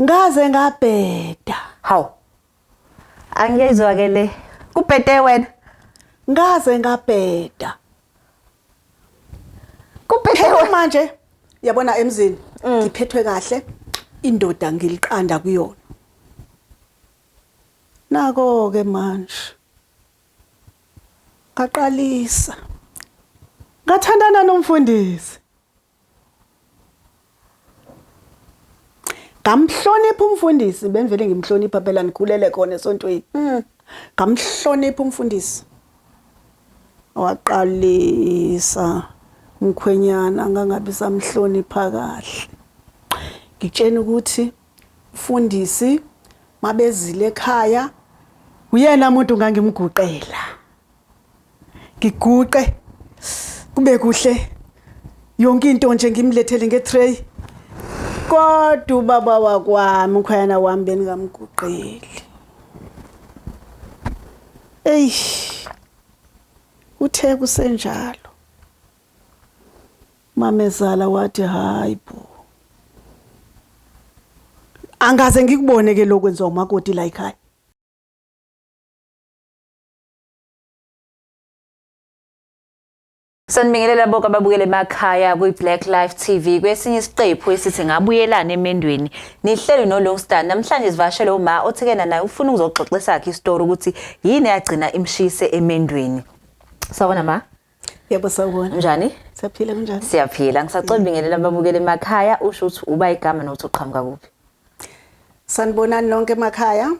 Ngaze ngabheda. Hawu. Angiyizwa ke le. Kubhede wena. Ngaze ngabheda. Kubhede Phela wena. manje yabona emzini ngiphethwe kahle indoda ngiliqanda kuyona. Nako ke manje. Ngaqalisa. Ngathandana nomfundisi. Ngamhlonipha umfundisi benivele ngimhlonipha phela ngikhulele khona esontweni. Ngamhlonipha umfundisi. Waqalisa umkhwenyana ngangabe samhlonipha kahle. Ngitshena ukuthi umfundisi mabezile ekhaya uyena umuntu ngangimguqela. Ngiguqe kube kuhle yonke into nje ngimlethele ngetray. Kodwa ubaba wakwami umkhwayana wami beningamguqeli. Ey uthe kusenjalo. Mamezala wathi hayi bo. Angaze ngikubone ke lokwenziwa umakoti la ekhaya. Sanibingelela bonke ababukele emakhaya kwi-Black Life TV kwesinye isiqephu esithi ngabuyelana emendweni nihleli no-Longstar namhlanje sivashele uma othikena naye ufuna ukuzoxoxa esakhe isitori ukuthi yini eyagcina imshise emendweni. Sawubona ma. Yebo sawubona. Unjani? Siyaphila kunjani? Siyaphila. Ngisacela ubingelela ababukele emakhaya usho ukuthi uba igama nokuthi uqhamuka kuphi. Sanibonani nonke emakhaya.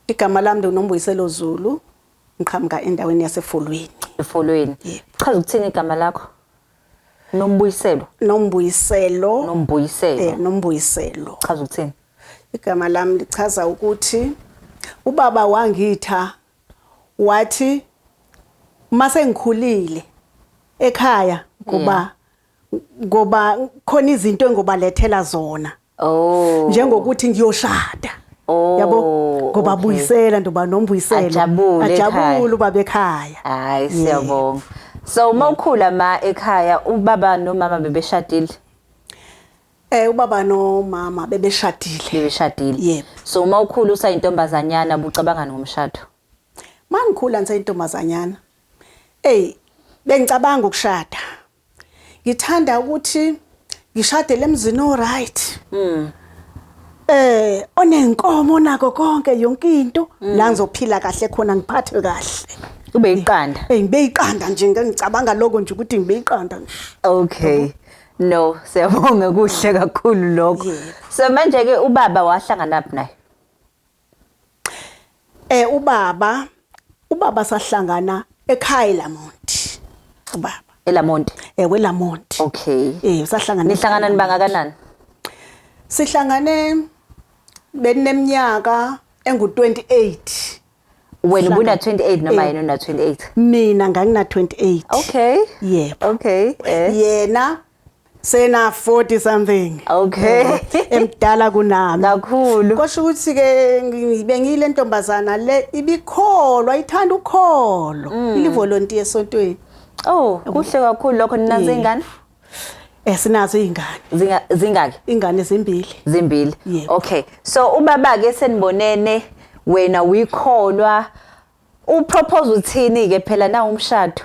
Igama lami nguNombuyiselo Zulu. Ngiqhamuka endaweni yaseFolweni. Efolweni. Yebo. Chaza ukuthini igama lakho? Nombuyiselo. Nombuyiselo. Nombuyiselo. Nombuyiselo. Chaza ukuthini? Igama lami lichaza ukuthi ubaba wangitha wathi mase ngikhulile ekhaya ngoba ngoba khona izinto engobalethela zona. Oh. Njengokuthi ngiyoshada. Oh, Yabo ngoba okay. buyisela ndoba nombuyiselo. Ajabule ekhaya. Ajabule ubaba ekhaya. Hayi siyabonga. So uma ukhula ma ekhaya ubaba nomama bebeshadile? Ubaba nomama bebeshadile. Bebeshadile. Yebo. So uma ukhula usayintombazanyana ubucabanga ngomshado? Mangikhula ngisayintombazanyana. Ey bengicabanga ukushada. Ngithanda ukuthi ngishadele emzini o right. Onenkomo nako konke yonke into la ngizophila kahle khona ngiphathwe kahle. Ube iqanda. Ngibe iqanda nje ngicabanga lokho nje ukuthi ngibe iqanda nje. Okay. No, siyabonga kuhle kakhulu lokho. Yebo. So manje ke ubaba wahlangana phi naye? Ubaba sahlangana ekhaya eLamonti. Ubaba. ELamonti. ELamonti. Okay. Sahlangana. Nihlangana nibangakanani? Sihlangane beneminyaka engu 28. Wena ubuna 28 noma yena una 28? Mina ngangina 28. Okay. Yebo. Okay. Yena sena 40 something. Okay. Emdala kunami. Kakhulu. Kosho ukuthi ke bengile ntombazana le ibikholwa ithanda ukholo. Ili volunteer esontweni. Oh, kuhle kakhulu lokho ninazo ingane? Sinazo izingane. Zingaki? Ingane zimbili. Zimbili. Yebo. Okay. So ubaba ke senibonene wena uyikholwa upropose uthini ke phela na umshado?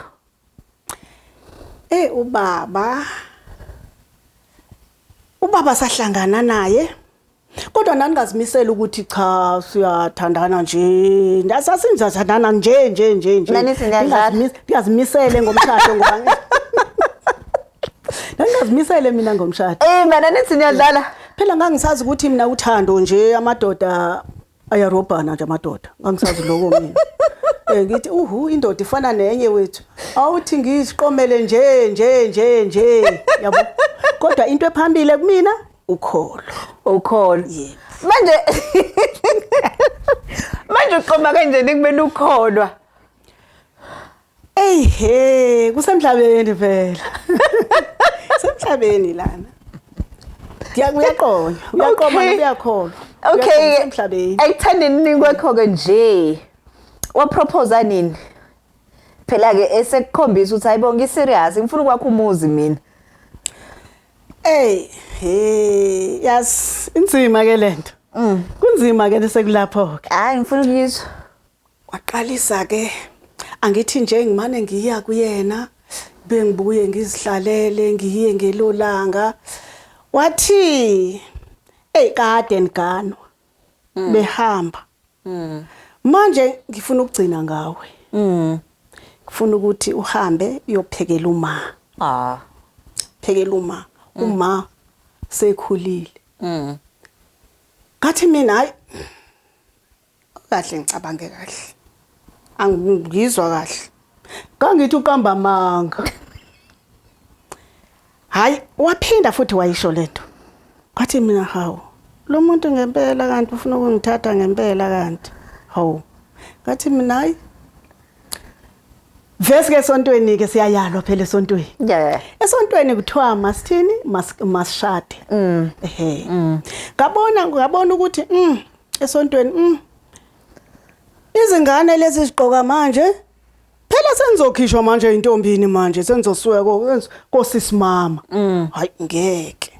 Ubaba sahlangana naye. Kodwa nangingazimisela ukuthi cha siyathandana nje. Ndasasinjathandana nje nje nje nje. Nanithi niyadlala. Ngingazimisele ngomshado ngoba Ngingazimisele mina ngomshado. Mana nithi niyadlala. Phela ngangisazi ukuthi mina uthando nje amadoda ayarobhana nje amadoda. Ngangisazi lokho mina. Ngithi uhu indoda ifana nenye wethu. Awuthi ngiziqomele nje nje nje nje yabo. Kodwa into ephambile kumina ukholo. Ukholo. Yebo. Manje manje uqoma kanjani kumele ukholwa? Ey he kusemhlabeni phela. Semhlabeni lana. Uyaqonya, uyaqoma Okay. uyakholwa. Okay. Semhlabeni. Ekuthandeni kwakho ke nje. Wa propose nini? Phela ke esekukhombisa ukuthi hayibo ngi serious ngifuna ukwakha umuzi mina. Ey, hey, yas inzima ke lento. Kunzima ke sekulapho ke. Hayi, ngifuna ukuyizwa. Waqalisa ke, angithi nje ngimane ngiya kuyena, bengibuye ngizihlalele, ngiye ngelolanga. Wathi, "Ey, kade niganwa." Behamba. Manje ngifuna ukugcina ngawe. Ngifuna ukuthi uhambe uyophekela uma. Phekela uma. Uma sekhulile. Ngathi mina, hayi kahle, ngicabange kahle. Angizwa kahle. Kangithi uqamba amanga. Hayi, waphinda futhi wayisho lento. Ngathi mina, hawu, lo muntu ngempela kanti ufuna ukungithatha ngempela kanti. Hawu. Ngathi mina, hayi. Vese ke esontweni ke siyayalwa phela esontweni. Esontweni kuthiwa masithini, masishade. Ehe. Ngabona ukuthi esontweni izingane lezi zigqoka manje phela, senizokhishwa manje intombini, manje senizosuka kosisimama. Hayi, ngeke.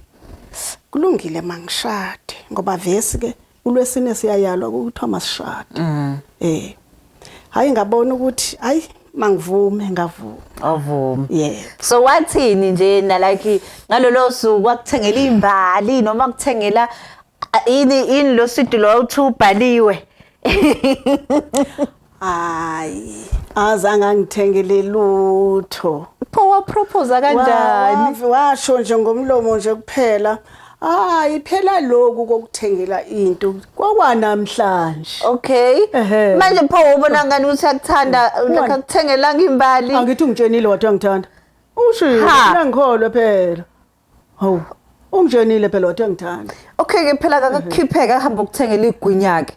Kulungile, mangishade ngoba vesi ke ulwesine siyayalwa ukuthiwa masishade. Hayi, ngabona ukuthi hayi, mangivume, ngavuma. Avuma. Yeah. So wathini nje na, like, ngalolo suku, wakuthengela imbali noma kuthengela ini ini lo swidi lo uthi ubhaliwe? Hayi, azange angithengele lutho. Pho wa-propose kanjani? Washo nje ngomlomo nje kuphela. Hayi phela, lokhu kokuthengela into kwakwanamhlanje. Manje pho ubona ngani ukuthi akuthanda, like, akuthengelanga imbali? Angithi ungitshenile wathi uyangithanda. Ushilo. Ha. Mina ngikholwe phela. Hawu, ungitshenile phela wathi uyangithanda. Okay ke, phela akakukhipheka ahamba ukuthengela igwinya ke.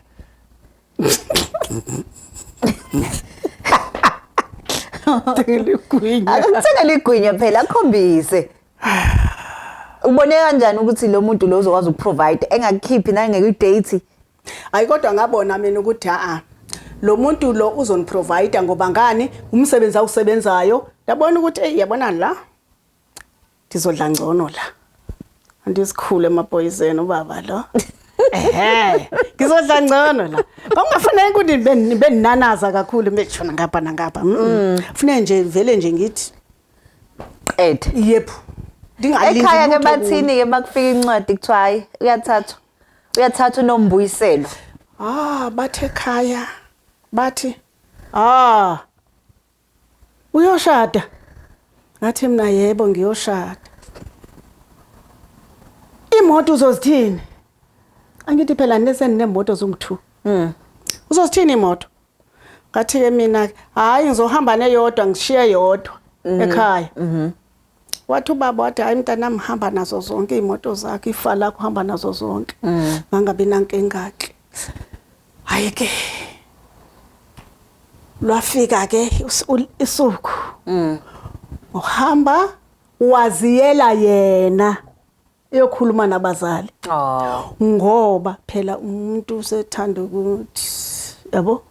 Thengela igwinya. Akakuthengela igwinya phela, akhombise. Ubone kanjani ukuthi lo muntu lo uzokwazi uku-provide engakukhiphi nangeke date? Hayi, kodwa ngabona mina ukuthi a lo muntu lo uzoni-provide ngoba ngani, umsebenzi awusebenzayo. Yabona ukuthi, hey, yabona la ngizodla ngcono la. Andisikhule emaphoyiseni ubaba lo. Ehe, ngizodla ngcono la. Kwakungafanele ukuthi benginanaza kakhulu beshona ngapha nangapha. Kufanele nje vele nje ngithi Qede. Yebo. Ndingalindi Ekhaya ke lutho kuye. bathini ke makufika incwadi kuthiwa hayi, uyathathwa. Uyathathwa uNombuyiselo? Ah, bathe ekhaya, bathi, "Ah, uyoshada." Ngathi mina, "Yebo, ngiyoshada." Imoto uzozithini? Angithi phela nesenemoto zongu2. Uzozithini imoto? Ngathi ke mina, hayi, ngizohamba neyodwa, ngishiye yodwa ekhaya. Wathi ubaba, wathi, "Hayi mntanami, hamba nazo zonke iy'moto zakho, ifa lakho, hamba nazo zonke." Ngangabi nankinga ke. Hayi ke, lwafika ke isuku. Uhamba waziyela yena eyokhuluma nabazali. Ngoba phela umuntu usethanda ukuthi, yabo,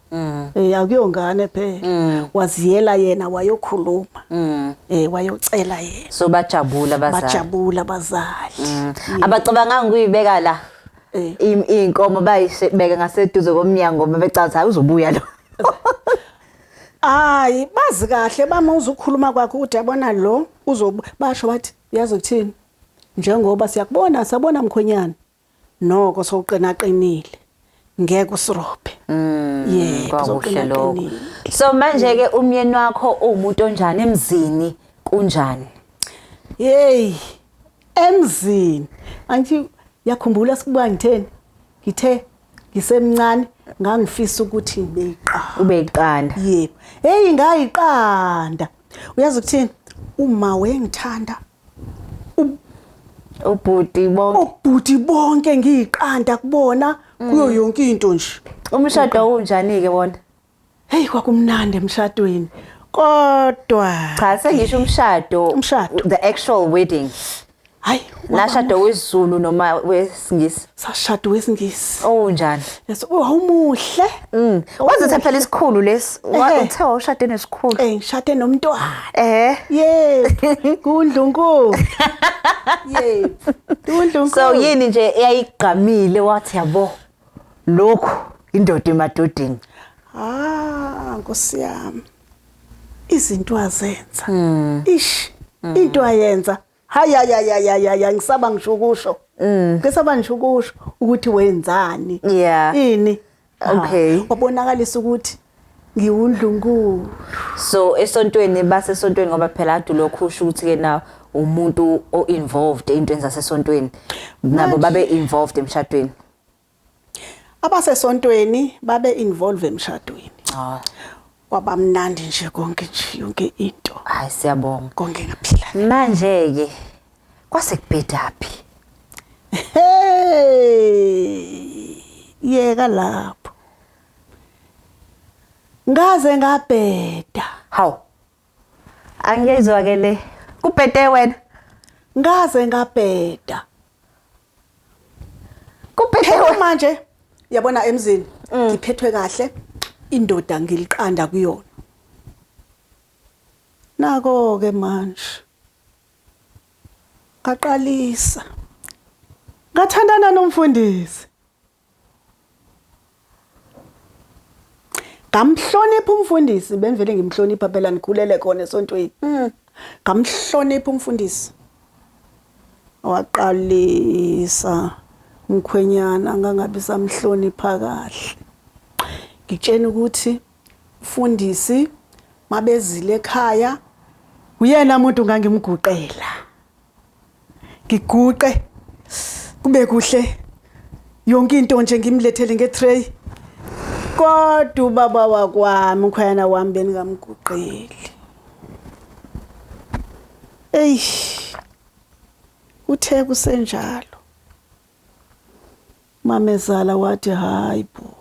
akuyongane phela, waziyela yena wayokhuluma, wayocela yena. So bajabula abazali. Bajabula abazali. Abacabanganga ukuyibeka la iy'nkomo, bayibeke ngaseduze komnyango becathi hayi, uzobuya lo? Hayi, bazi kahle, bamuza ukukhuluma kwakhe ukuthi yabona lo uzobu, basho bathi, "Yazi ukuthini, njengoba siyakubona, sabona mkhwenyana, noko sowuqina qinile, ngeke usirobhe." Yebo. Kwakuhle lokho. Sowuqina. So manje ke umyeni wakho uwumuntu onjani emzini, kunjani? Hey, emzini, angithi yakhumbula sikubuka, ngitheni, ngithe ngisemncane ngangifisa ukuthi ngibe iqanda. Ube iqanda. Yebo, hey, ngayiqanda. Uyazi ukuthini, uma wengithanda. Ubhuti bonke. Obhuti bonke ngiyiqanda kubona kuyo yonke into nje. Umshado unjani ke wona? Hey, kwakumnandi emshadweni kodwa Cha, sengisho umshado. Umshado. The actual wedding. Hayi. Nashada wesiZulu noma wesiNgisi? Sashada wesiNgisi. Oh njani? Yes, wawumuhle. Wazethe phela isikhulu lesi. Uthe wawushade nesikhulu. Eh, ngishade nomntwana. Eh. Yebo. Kundlunkulu. Yebo. Kundlunkulu. So yini nje eyayigqamile wathi yabo lokhu indoda emadodeni. Ah, Nkosi yami. Izinto azenza. Ish. Into ayenza. Hayi hayi hayi hayi ngisaba ngisho ukusho. Ngisaba ngisho ukusho ukuthi wenzani. Yeah. Ini. Okay. Wabonakalisa ukuthi ngiwundlunkulu. So esontweni basesontweni ngoba phela ade lokhu usho ukuthi ke na umuntu o involved ey'ntweni zasesontweni nabo babe involved emshadweni. Abasesontweni babe involved emshadweni. Ah, Kwabamnandi nje konke nje yonke into. Hayi siyabonga. Konke ngaphila. Manje ke kwase kubhedaphi? Hey! Yeka lapho. Ngaze ngabheda. Hawu. Angiyizwa ke le. Kubhede wena. Ngaze ngabheda. Kubhede Phela wena. manje yabona emzini ngiphethwe kahle indoda ngiliqanda kuyona. Nako ke manje. Ngaqalisa. Ngathandana nomfundisi. Ngamhlonipha umfundisi benivele ngimhlonipha phela ngikhulele khona esontweni. Ngamhlonipha umfundisi. Waqalisa umkhwenyana ngangabe samhlonipha kahle. Ngitshena ukuthi umfundisi mabezile ekhaya uyena umuntu ngangimguqela. Ngiguqe kube kuhle yonke into nje ngimlethele ngetray. Kodwa ubaba wakwami umkhwayana wami beningamguqeli. Ey, uthe kusenjalo. Mamezala wathi hayi bo.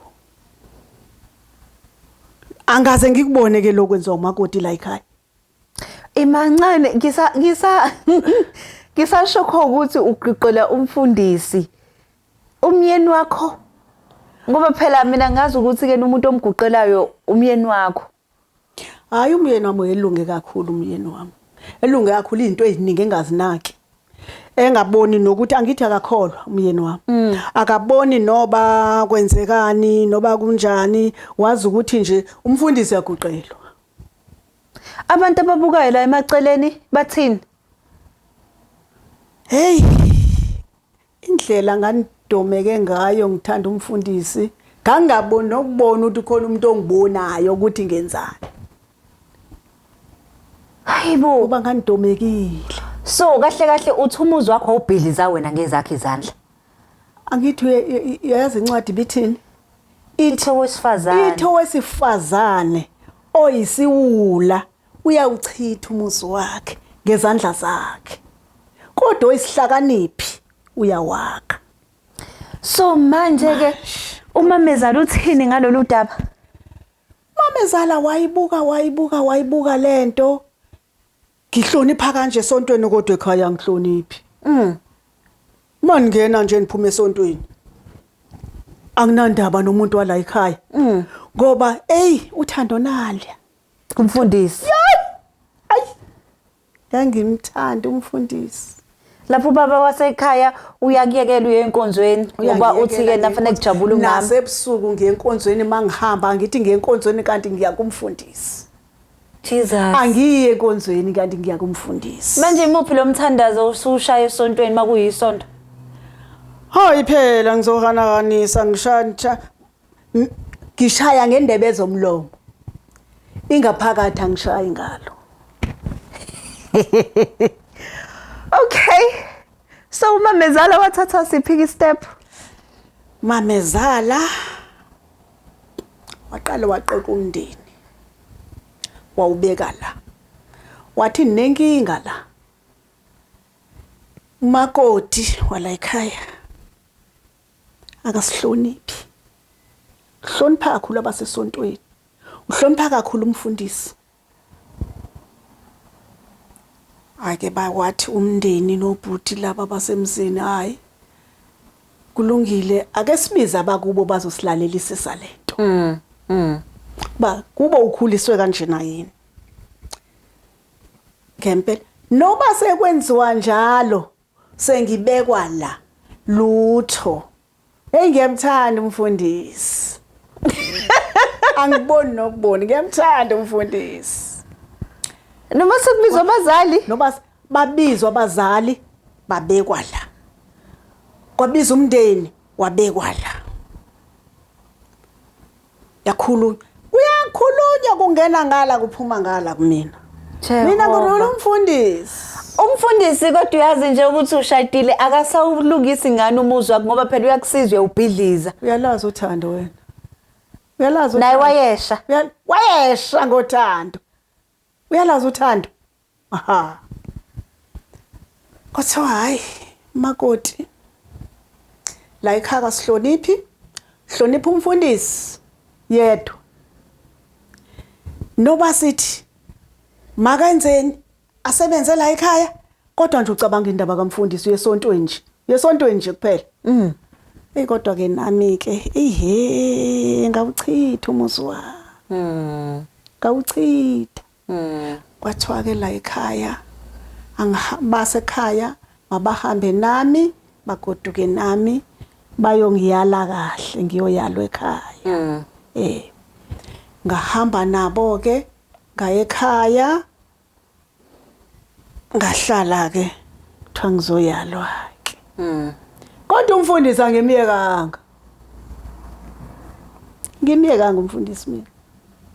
Angaze ngikubone ke lokwenziwa umakoti la ekhaya. Imancane ngisa ngisa ngisasho ukuthi ugiqela umfundisi umyeni wakho ngoba phela mina ngazi ukuthi ke umuntu omguqelayo umyeni wakho. Hayi umyeni wami elunge kakhulu umyeni wami. Elunge kakhulu izinto eziningi engazinaki. Engaboni nokuthi angithi akakholwa umyeni wami. Akaboni noba kwenzekani noba kunjani wazi ukuthi nje umfundisi uyaguqelwa. Abantu ababukayo la emaceleni bathini? Hey, indlela nganidomeke ngayo ngithanda umfundisi ngangaboni nokubona ukuthi khona umuntu ongibonayo ukuthi ngenzani. Hayibo. Ngoba nganidomekile. So kahle kahle uthi umuzi wakho awubhidliza wena ngezakhe izandla. Angithi uyazi incwadi bithini? Ithi owesifazane. Ithi owesifazane oyisiwula uyawuchitha umuzi wakhe ngezandla zakhe. Kodwa oyisihlakaniphi uyawakha. So manje ke umamezala uthini ngalolu daba? Mamezala wayibuka wayibuka wayibuka lento. Ngihlonipha kanje esontweni kodwa ekhaya ngihloniphi. Maningena nje niphume esontweni. Anginandaba nomuntu wala ekhaya. Ngoba ey uthando nalya. Kumfundisi. Ayi. Ngangimthanda umfundisi. Lapho ubaba wasekhaya uyakuyekela uye enkonzweni ngoba uthi ke nafanele kujabule umama. Nasebusuku ngiye enkonzweni mangihamba ngithi ngiye enkonzweni kanti ngiya kumfundisi. Jesus. Angiye enkonzweni kanti ngiya kumfundisi. Manje imuphi lo mthandazo usushaya esontweni makuyisonto? Hayi phela ngizohanakanisa ngishaya ngishaya ngendebe zomlomo. Ingaphakathi angishayi ngalo. Okay. So umamezala wathatha siphi step? Mamezala waqala waqoqa umndeni. Wawubeka la. Wathi nenkinga la. Umakoti wala ekhaya akasihloniphi. Uhlonipha kakhulu abasesontweni. Uhlonipha kakhulu umfundisi. Ake bakwathi umndeni nobhuti laba basemzini, hayi kulungile, ake sibize abakubo bazosilalelisa lento. Ba kubo ukhuliswe kanjena yini ngempela? Noba sekwenziwa njalo, sengibekwa la, lutho. Hey, ngiyamthanda umfundisi, angiboni nokubona, ngiyamthanda umfundisi. Noma sekubizwa abazali? Noba babizwa abazali, babekwa la, kwabiza umndeni, wabekwa la, yakhulunywa, kuyakhulunywa, kungena ngala kuphuma ngala kumina. Mina ngirula umfundisi. Umfundisi kodwa uyazi nje ukuthi ushadile, akasawulungisi ngani umuzi wakho, ngoba phela uyakusiza, uyawubhidliza. Uyalazi uthando wena, uyalazi. Naye wayesha. Wayesha ngothando, uyalazi uthando. Aha, kwathiwa hayi makoti, la ekhaya sihloniphi, hlonipha umfundisi yedwa, noba sithi makenzeni asebenze la ekhaya, kodwa nje ucabanga indaba kamfundisi, uyesontweni nje, uyesontweni nje kuphela. Ey, kodwa ke nami ke ihe ngawuchitha umuzi wami. Ngawuchitha. Kwathiwa ke la ekhaya basekhaya mabahambe nami, bagoduke nami, bayongiyala kahle, ngiyoyalwa ekhaya. Ngahamba nabo ke, ngaye ekhaya, ngahlala ke, kuthiwa ngizoyalwa ke. Kodwa umfundisi angimyekanga, ngimyekanga umfundisi mina,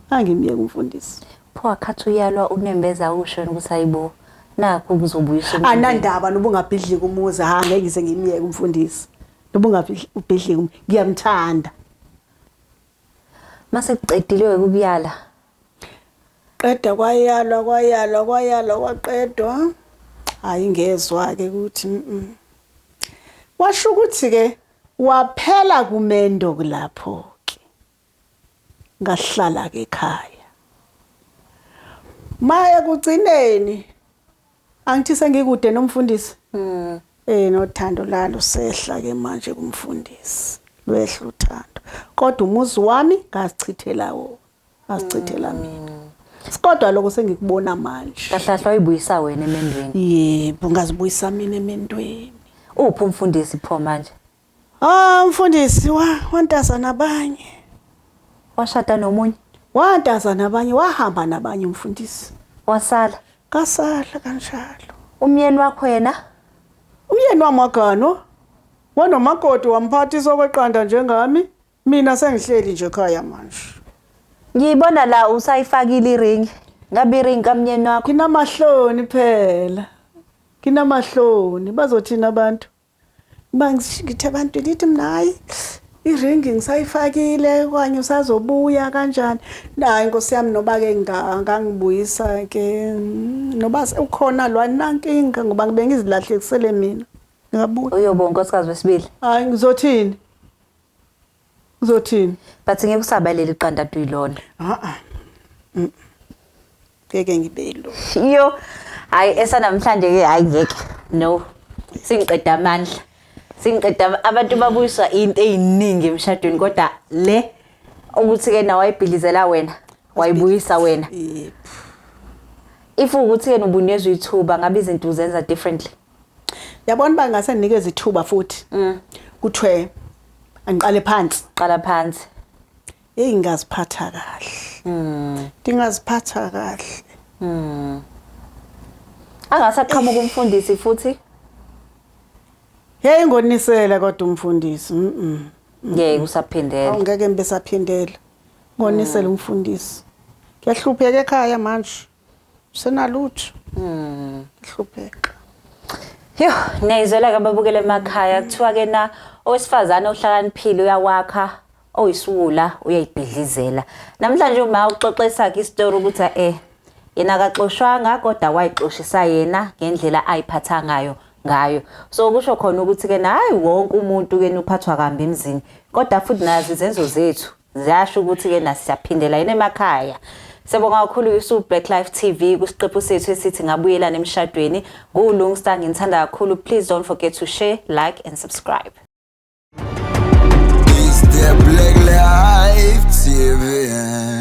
angimyeka umfundisi. Pho akhathi uyalwa, unembeza usho ukuthi hayibo, nakho ngizobuyisa umndeni. Anandaba noba ungabhidlika umuzi, ha, ngeke ngize ngimyeke umfundisi, noba ungabhidlika, ngiyamthanda. Mase kucedile ukuyala? Qeda kwayalwa, kwayalwa, kwayalwa, kwaqedwa, hayi ngezwa ke ukuthi Washo ukuthi ke waphela kumendo kulapho ke, ngahlala ke ekhaya. Maye kugcineni angithi sengikude nomfundisi. Nothando lalo sehla ke manje kumfundisi, lwehla uthando, kodwa umuzi wami ngazichithela wona, ngazichithela mina, kodwa lokho sengikubona manje. Kahle kahle wayibuyisa wena emendweni. Yebo, ngazibuyisa mina emendweni. Uphi umfundisi pho manje? Ah, umfundisi wantaza nabanye. Washada nomunye? Wantaza nabanye, wahamba nabanye umfundisi. Wasala? Kasala kanjalo. Umyeni wakho yena? Umyeni wami waganwa, wanomakoti, wamphathisa okweqanda njengami. Mina sengihleli nje ekhaya manje. Ngiyibona la usayifakile iringi. Ngabe iringi kamyeni wakho? Nginamahloni phela, nginamahloni, bazothina abantu? Ba ngithe abantu lithi mina hayi, iringi ngisayifakile, okanye usazobuya kanjani hayi, nkosi yami, noba ke ngangibuyisa ke, noba ukhona lwa nankinga, ngoba ngibe ngizilahlekisele mina, ngingabuya. Uyoba unkosikazi wesibili. Hayi, ngizothini, ngizothini? But ngeke usabaleli iqanda tuyilona. A a, ngeke ngibe lo. Yo, hayi, esanamhlanje ke hayi ngeke. No. Singiqeda amandla. Singiqeda, abantu babuyiswa into eziningi emshadweni, kodwa le ukuthi ke nawe wayibhilizela wena, wayibuyisa wena. Yebo. If ukuthi ke nobunezwe ithuba, ngabe izinto uzenza differently. Yabona, bangase nikeze ithuba futhi kuthiwe angiqale phansi. Qala phansi. Hey, ngingaziphatha kahle. Ngingaziphatha kahle. Angasaqhamuka umfundisi futhi? Hey, ngonisela kodwa umfundisi. Ngeke usaphindela. Awungeke ngibe saphindela. Ngonisela umfundisi. Ngiyahlupheka ekhaya manje. Senalutho. Ngihlupheka. Yo, niyayizwela ke ababukela emakhaya, kuthiwa ke na owesifazane ohlakaniphile uyawakha, oyisiwula uyayibhidlizela. Namhlanje uma uxoxisa ke isitori ukuthi yena akaxoshwanga, kodwa wayixoshisa yena ngendlela ayiphatha ngayo. So kusho khona ukuthi ke hayi wonke umuntu ke uphathwa kambi emzini, kodwa futhi nazi izenzo zethu ziyasho ukuthi ke nasiyaphindela yena emakhaya. Siyabonga kakhulu Yusuf Black Life TV kusiqephu sethu esithi ngabuyelana emshadweni. NguLungstar, nginithanda kakhulu. Please don't forget to share, like and subscribe. It's the Black Life TV.